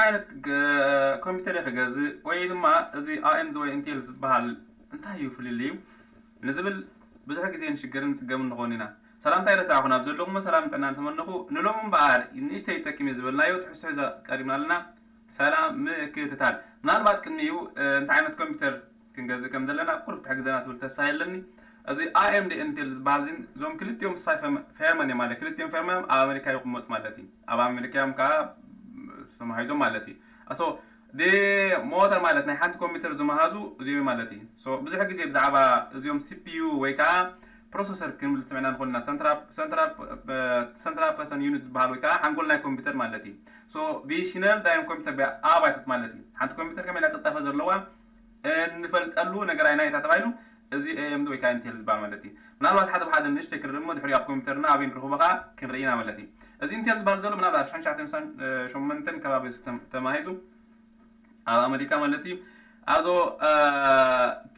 ዓይነት ኮምፒተር ክገዝእ ወይ ድማ እዚ ኣኤምዲ ወይ ኢንቴል ዝበሃል እንታይ እዩ ፍልልዩ ንዝብል ብዙሕ ግዜ ንሽገርን ንፅገምን ንኸውን ኢና። ሰላምታ ይረሳዕኹን ኣብ ዘለኹሞ ሰላም ጥዕና ንተመነኹ። ንሎም እምበኣር ንእሽተይ ይጠቅም እዩ ዝበልናዮ ትሕዝቶ ሒዛ ቀሪብና ኣለና። ሰላም ምክትታል። ምናልባት ቅድሚኡ እንታይ ዓይነት ኮምፒተር ክንገዝእ ከም ዘለና ቁሩብ ትሕግዘና ትብል ተስፋ የለኒ። እዚ ኣኤምዲ ኢንቴል ዝበሃል እዚ እዞም ክልቲኦም ስፋይ ፈርመን እዮም ማለት ክልቲኦም ፈርመን ኣብ ኣሜሪካ ይቕመጡ ማለት እዩ። ኣብ ኣሜሪካ እዮም ከዓ ተማሂዞም ማለት እዩ። ኣሶ ሞተር ማለት ናይ ሓንቲ ኮምፒተር ዝመሃዙ እዚኦም ማለት እዩ። ብዙሕ ግዜ ብዛዕባ እዚኦም ሲፒዩ ወይ ከዓ ፕሮሰሰር ክንብል ዝስምዕና ንኾንና ሰንትራል ፐርሰን ዩኒት ዝበሃል ወይ ከዓ ሓንጎል ናይ ኮምፒተር ማለት እዩ። ቪሽነል ዳይም ኮምፒተር ኣባይታት ማለት እዩ። ሓንቲ ኮምፒተር ከመይ ኢላ ቅልጣፈ ዘለዋ እንፈልጠሉ ነገር ኣይና እታ ተባሂሉ እዚ ኤኤምዲ ወይ ከዓ ኢንቴል ዝበሃል ማለት እዩ። ምናልባት ሓደ ብሓደ ንእሽተይ ክንርኢ እሞ ድሕሪ ኣብ ኮምፒተርና ኣበይ ንረኽቦ ከዓ ክንርኢ ኢና ማለት እዩ። እዚ ኢንቴል ዝበሃል ዘሎ ምናልባት ኣብ ሽሕን ትሽዓተ ሚእትን ሸሞንተን ከባቢ ተማሂዙ ኣብ ኣመሪካ ማለት እዩ። ኣዞ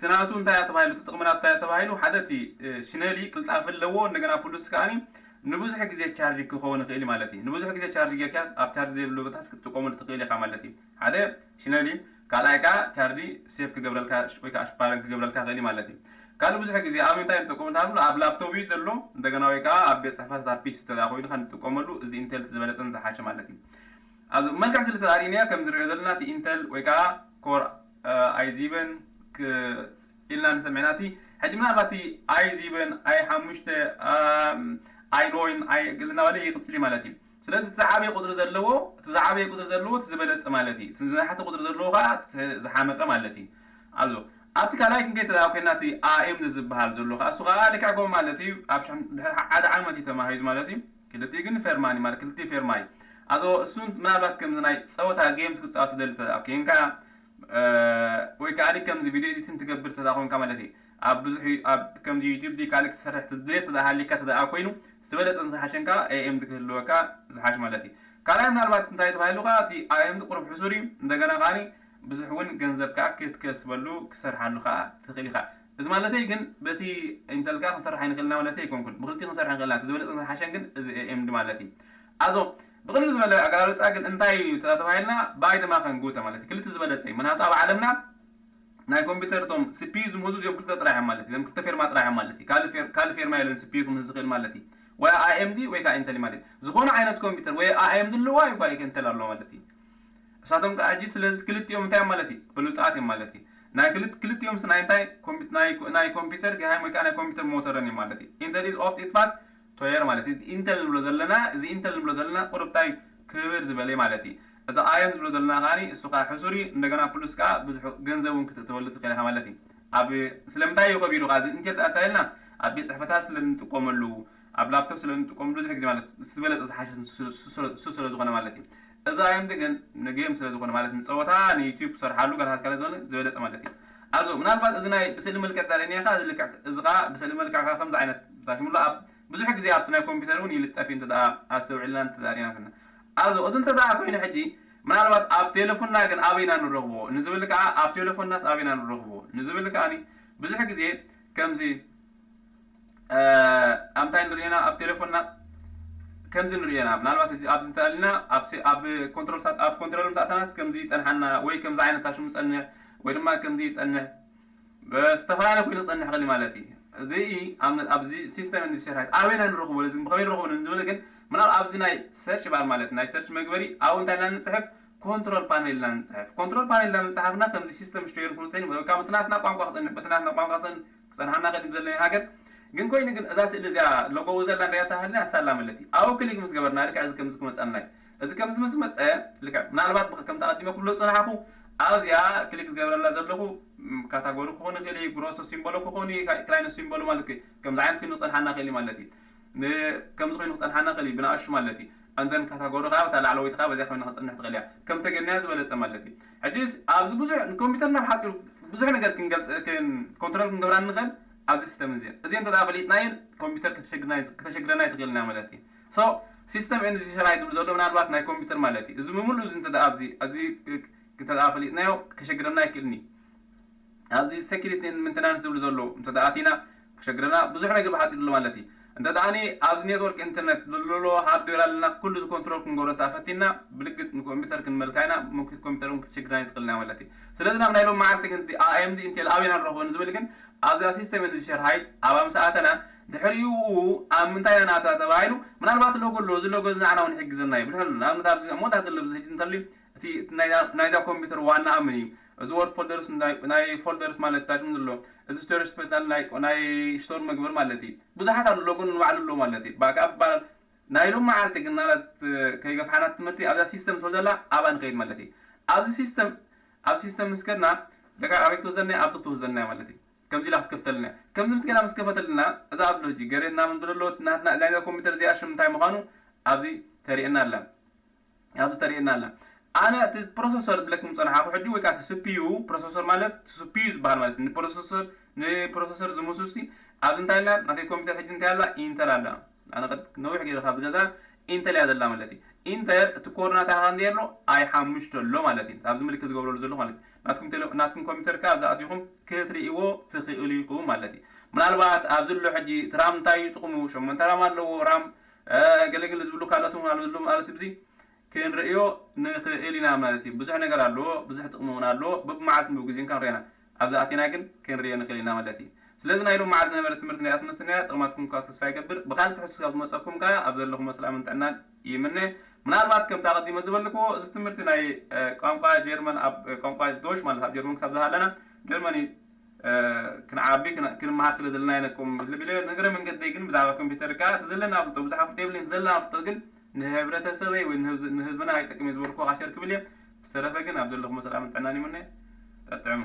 ትናቱ እንታይ ተባሂሉ እቲ ጥቕምና እንታይ ተባሂሉ ሓደ እቲ ሽነሊ ቅልጣፈ ኣለዎ እንደገና ፕሉስ ከዓኒ ንብዙሕ ግዜ ቻርጅ ክኸውን ይኽእል ማለት እዩ። ንብዙሕ ግዜ ቻርጅ ጌርካ ኣብ ቻርጅ ዘይብሉ ቦታስ ክትጥቀመሉ ትኽእል ኢኻ ማለት እዩ። ሓደ ሽነሊ ካልኣይ ከዓ ቻርጅ ሴፍ ክገብረልካ ወይ ከዓ ሽፓረን ክገብረልካ ይኽእል ማለት እዩ። ካልእ ብዙሕ ግዜ ኣብ ምንታይ ንጥቀመሉ ተብሎ ኣብ ላፕቶፕ እዩ ዘሎ እንደገና ወይ ከዓ ኣብ ቤት ፅሕፈታት ኣብ ፒሲ ተዳ ኮይኑካ ንጥቀመሉ እዚ ኢንቴል ዝበለፀን ዝሓሸ ማለት እዩ። ኣብዚ መልክዕ ስለ ተዳሪእናዮ ከም ዝሪኦ ዘለና እቲ ኢንተል ወይ ከዓ ኮር ኣይ ዚበን ኢልና ንሰምዕና እቲ ሕጂ ምናልባት እቲ ኣይ ዚበን ኣይ ሓሙሽተ ኣይ ኖይን ኣይ እናበለ ይቕፅል ማለት እዩ። ስለዚ እቲ ዝዓበየ ቁፅሪ ዘለዎ እቲ ዝዓበየ ቁፅሪ ዘለዎ እቲ ዝበለፀ ማለት እዩ። እቲ ዝናሕቲ ቁፅሪ ዘለዎ ከዓ ዝሓመቀ ማለት እዩ። ኣዞ ኣብቲ ካልኣይ ክንከይ ተዳ ኮይና እቲ ኣኤምዲ ዝበሃል ዘሎ ከዓ እሱ ከዓ ልክዕ ከምኡ ማለት እዩ። ኣብ ሓደ ዓመት እዩ ተማሂዙ ማለት እዩ። ክልቲኡ ግን ፌርማኒ ማለት ክልቲኡ ፌርማይ ኣዞ እሱ ምናልባት ከምዚ ናይ ፀወታ ጌም ክትፃወት ትደሊ ተዳ ኮንካ ወይ ከዓ ከምዚ ቪድዮ ኤዲቲንግ ትገብር ተዳ ኮንካ ማለት እዩ። ኣብ ብዙሕ ኣብ ከምዚ ዩቲዩብ ዲ ካልእ ክትሰርሕ ድሌት ተዳ ሃሊካ ተዳ ኮይኑ ዝበለፀን ዝሓሸን ከዓ ኤኤምዲ ክህልወካ ዝሓሽ ማለት እዩ። ካልኣይ ምናልባት እንታይ ተባሂሉ ከዓ እቲ ኣኤምዲ ቁሩብ ሕሱር እዩ። እንደገና ከዓ ብዙሕ እውን ገንዘብ ከዓ ክትከስበሉ ክሰርሓሉ ከዓ ትኽእል ኢኻ። እዚ ማለተይ ግን በቲ ኢንተልካ ክንሰርሕ ኣይንኽእልና ማለተይ ኣይኮንኩን። ብክልቲ ክንሰርሕ ንኽእልና እቲ ዝበለፀን ዝሓሸን ግን እዚ ኤኤምዲ ማለት እዩ። ኣዞ ብቕልል ዝበለ ኣገላልፃ ግን እንታይ እዩ ተባሂልና ባይ ድማ ከንጉተ ማለት እዩ። ክልቲ ዝበለፀ እዩ። ምክንያቱ ኣብ ዓለምና ናይ ኮምፒውተር እቶም ስፒዩ ዝምህዙ እዚኦም ክልተ ጥራሕ እዮም ማለት እዩ። እዚኦም ክልተ ፌርማ ጥራሕ እዮም ማለት እዩ። ካልእ ፌርማ የለን ስፒዩ ክምህዝ ዝኽእል ማለት እዩ። ወይ ኣኤምዲ ወይ ከዓ ኢንተል ማለት እዩ። ዝኾነ ዓይነት ኮምፒውተር ወይ ኣኤምዲ ኣለዋ ወይ ከዓ ኢንተል ኣለዋ ማለት እዩ። እሳቶም ከዓ ሕጂ ስለዚ ክልቲኦም እንታይ ማለት እዩ? ብሉፃት እዮም ማለት እዩ። ናይ ክልት ክልቲኦም ስናይ እንታይ ኮምፒ- ናይ ኮ- ናይ ኮምፒውተር ገሃይም ወይ ከዓ ናይ ኮምፒውተር ሞተረን እዮም ማለት እዩ። ኢንተል ኢዝ ኦፍት ኢት ፋስ ቶየር ማለት እዩ። ኢንተል ንብሎ ዘለና እዚ ኢንተል ንብሎ ዘለና ቁርብታይ ክብር ዝበለ ማለት እዩ። እዚ ኣየን ዝብሎ ዘለና ከዓ እሱ ከዓ ሕሱር እዩ። እንደገና ፕሉስ ከዓ ብዙሕ ገንዘብ እውን ክትእተወሉ ትኽእል ኢኻ ማለት እዩ። ኣብ ስለምንታይ እዩ ከቢሩ ከዓ እዚ ኢንተል ተኣታየልና ኣብ ቤት ፅሕፈታት ስለ እንጥቀመሉ ኣብ ላፕቶፕ ስለ እንጥቀም ብዙሕ ግዜ ማለት ዝበለፀ ዝሓሸ እሱ ስለ ዝኾነ ማለት እዩ። እዚ ኣየምቲ ግን ንጌም ስለ ዝኾነ ማለት ንፀወታ ንዩቲዩብ ክሰርሓሉ ጋልሃት ካለ ዝበለ ዝበለፀ ማለት እዩ። ኣዞ ምናልባት እዚ ናይ ብስእሊ መልክዕ ተርእኒካ እዚ ልክዕ እዚ ከዓ ብስእሊ መልክዕ ከዓ ከምዚ ዓይነት ታሽሙላ ኣብ ብዙሕ ግዜ ኣብቲ ናይ ኮምፒውተር እውን ይልጠፍ እዩ እንተደኣ ኣስተውዒልና እንተደኣ ሪና ከና ኣዞ እዚ እንተደኣ ኮይኑ ሕጂ ምናልባት ኣብ ቴሌፎንና ግን ኣበይና ንረኽቦ ንዝብል ከዓ ኣብ ቴሌፎንናስ ኣበይና ንረኽቦ ንዝብል ከዓ ብዙሕ ግዜ ከምዚ ኣብ እንታይ ንርእየና ኣብ ቴሌፎንና ከምዚ ንርእየና ምናልባት ኣብዚ እንተኣልና ኣብ ኮንትሮል ሳት ኣብ ኮንትሮል ምሳእተናስ ከምዚ ይፀንሓና ወይ ከምዚ ዓይነት ኣሽሙ ፀንሕ ወይ ድማ ከምዚ ይፀንሕ ብዝተፈላለየ ኮይኑ ክፀንሕ ክእል ማለት እዩ። እዚ ኣብዚ ሲስተም እዚ ሸራይት ኣበይና ንረኽቦ እዚ ብኸመይ ንረኽቦ ንብል ግን ምናል ኣብዚ ናይ ሰርች ባር ማለት ናይ ሰርች መግበሪ ኣብ እንታይ ኢና ንፅሕፍ ኮንትሮል ፓነል ኢና ንፅሕፍ። ኮንትሮል ፓነል ኢና ምፅሓፍና ከምዚ ሲስተም ሽቶየር ክንፅን በትናትና ቋንቋ ክፀንሕ በትናትና ቋንቋ ክፀንሕ ክፀንሓና ከዲ ዘለና ሃገር ግን ኮይኑ ግን እዛ ስእሊ እዚኣ ሎጎ ዘላ ንሪኣ ተሃልና ኣሳላ ማለት እዩ። ኣብኡ ክሊክ ምስ ገበርና ልክዕ እዚ ከምዚ ክመፀና እዩ። እዚ ከምዚ ምስ መፀ ልክዕ ምናልባት ከምቲ ኣቐዲመ ክብሎ ዝፅናሓኹ ኣብዚኣ ክሊክ ዝገብረላ ዘለኹ ካታጎሪ ክኾን ይኽእል እዩ። ግሮሶ ሲምቦሎ ክኾን እዩ። ክላይነ ሲምቦሎ ማለት ከምዚ ዓይነት ኮይኑ ክፀንሓና ክእል ማለት እዩ። ከምዚ ኮይኑ ክፀንሓና ክእል እዩ ብንኣሹ ማለት እዩ። ኣንተን ካታጎሪ ከዓ በታ ላዕለወይቲ ከዓ በዚኣ ኮይና ክፀንሕ ትኽእል እያ። ከም ተገንያ ዝበለፀ ማለት እዩ። ሕጂስ ኣብዚ ብዙሕ ንኮምፒውተርና ብሓፂሩ ብዙሕ ነገር ክንገልፅ ኮንትሮል ክንገብራ ንኽእል ኣብዚ ሲስተም እዚ እዚ እንተ ፈሊጥናየን ኮምፒውተር ክተሸግረና ይትኽእልና ማለት እዩ። ሶ ሲስተም ኤንድ ሸራይ ትብሉ ዘሎ ምናልባት ናይ ኮምፒውተር ማለት እዩ። እዚ ብምሉእ እዚ እንተ ኣብዚ እዚ እንተ ፈሊጥናዮ ከሸግረና ይክእልኒ። ኣብዚ ሴኩሪቲ ምንትናን ዝብሉ ዘሎ እንተ ኣቲና ከሸግረና ብዙሕ ነገር ብሓፂሩ ኣሎ ማለት እዩ። እንተ ደኣኒ ኣብዚ ኔትወርክ ኢንተርኔት ዘሎ ሃርድዌር ኣለና፣ ኩሉ እዚ ኮንትሮል ክንገብሮ እንተፈቲና ብልግጽ ንኮምፒውተር ክንመልካ ኢና፣ ኮምፒውተር እውን ክትሽግርና ይትኽእልና ማለት እዩ። ስለዚ ናብ ናይ ሎም መዓልቲ ግን ኣኤምዲ ኢንቴል ኣበይና ንረኽቦ ንዝብል ግን ኣብዛ ሲስተም ኤንዚ ሸርሃይት ኣብ ኣምሰኣተና ድሕሪኡ ኣብ ምንታይ ናታ ተባሂሉ ምናልባት ሎጎ ኣሎ፣ እዚ ሎጎ እዚ ንዓና እውን ይሕግዘና ይብል ሕሉ ንኣብነት ኣብዚ ሞታ ዘሎ ብዝሕጂ እንተልዩ እቲ ናይዛ ኮምፒውተር ዋና ኣምን እዩ። እዚ ወርክ ፎልደርስ ናይ ፎልደርስ ማለት ታሽም ዘሎ እዚ ስቶሬጅ ስፔስ ናይ ስቶር መግበር ማለት እዩ። ብዙሓት ኣሉ ሎጎን ንባዕሉ ኣሎ ማለት እዩ። ባክኣፕ ይባላል። ናይ ሎም መዓልቲ ግን ናላት ከይገፍሓና ትምህርቲ ኣብዛ ሲስተም ስለ ዘላ ኣብኣ ንኸይድ ማለት እዩ። ኣብዚ ሲስተም ኣብ ሲስተም ምስ ከድና ደቃ ኣበይ ክትወስደና ኣብዚ ክትወስደና ማለት እዩ። ከምዚ ኢላ ክትከፍተልና ከምዚ ምስ ገና ምስ ከፈተልና እዛ ኣብ ሎጂ ገሬትና ምን ብለሎ ናትና እዛ ኮምፒውተር እዚኣ ሽም እንታይ ምዃኑ ኣብዚ ተርእየና ኣላ። ኣብዚ ተርእየና ኣላ። ኣነ እቲ ፕሮሰሰር ዝብለኩም ዝፀናሓኹ ሕጂ ወይ ከዓ እቲ ስፒዩ ፕሮሰሰር ማለት ስፒዩ ዝበሃል ማለት ንፕሮሰሰር ንፕሮሰሰር ዝምሱሲ ኣብዚ እንታይ ኣላ ናተይ ኮምፒውተር ሕጂ እንታይ ኣላ ኢንተል ኣላ። ኣነ ነዊሕ ገይረ ካብ ዝገዛ ኢንተል እያ ዘላ ማለት እዩ። ኢንተል እቲ ኮርናታ ከ እንደ ኣሎ ኣይ ሓሙሽተ ኣሎ ማለት እዩ። ኣብዚ ምልክት ዝገብረሉ ዘሎ ማለት እዩ። ናትኩም ኮምፒውተር ከ ኣብዚ ኣትኹም ክትርእይዎ ትኽእሉ ኢኹም ማለት እዩ። ምናልባት ኣብዚ ኣሎ ሕጂ እቲ ራም እንታይ እዩ ጥቕሙ ሸሞንተ ራም ኣለዎ ራም ገለግል ዝብሉ ካልኦት ኣለሉ ማለት ብዚ ክንርእዮ ንኽእል ኢና ማለት እዩ። ብዙሕ ነገር ኣለዎ፣ ብዙሕ ጥቕሚ እውን ኣለዎ። በብመዓልቲ ብግዜን ክንርእየና ኣብዚ ኣቲና ግን ክንርእዮ ንኽእል ኢና ማለት እዩ። ስለዚ ናይ ሎም መዓልቲ ዝነበረ ትምህርቲ ናይ ኣትመስልና ጥቕማትኩም ካብ ተስፋ ይገብር። ብካልእ ትሕዝቶ ካብ ዝመፀኩም ከዓ ኣብ ዘለኹም ሰላምን ጥዕናን ይምነ። ምናልባት ከምታ ቀዲመ ዝበልክዎ እዚ ትምህርቲ ናይ ቋንቋ ጀርመን ኣብ ቋንቋ ዶሽ ማለት ኣብ ጀርመን ክሳብ ዝሃለና ጀርመን ክንዓቢ ክንመሃር ስለ ዘለና ይነኩም ልቢለ ንግረ መንገደይ ግን ብዛዕባ ኮምፒውተር ከዓ እቲ ዘለና ፍልጦ ብዙሕ ፍልጦ የብለይን ዘለና ፍልጦ ግን ንህብረተሰበይ ወይ ንህዝብና ኣይጠቅም እዩ ዝበልኩ ካሸር ክብል እየ። ዝተረፈ ግን ኣብ ዘለኹም ሰላምን ጥዕናን ይምነ። ጠጥዕሙ።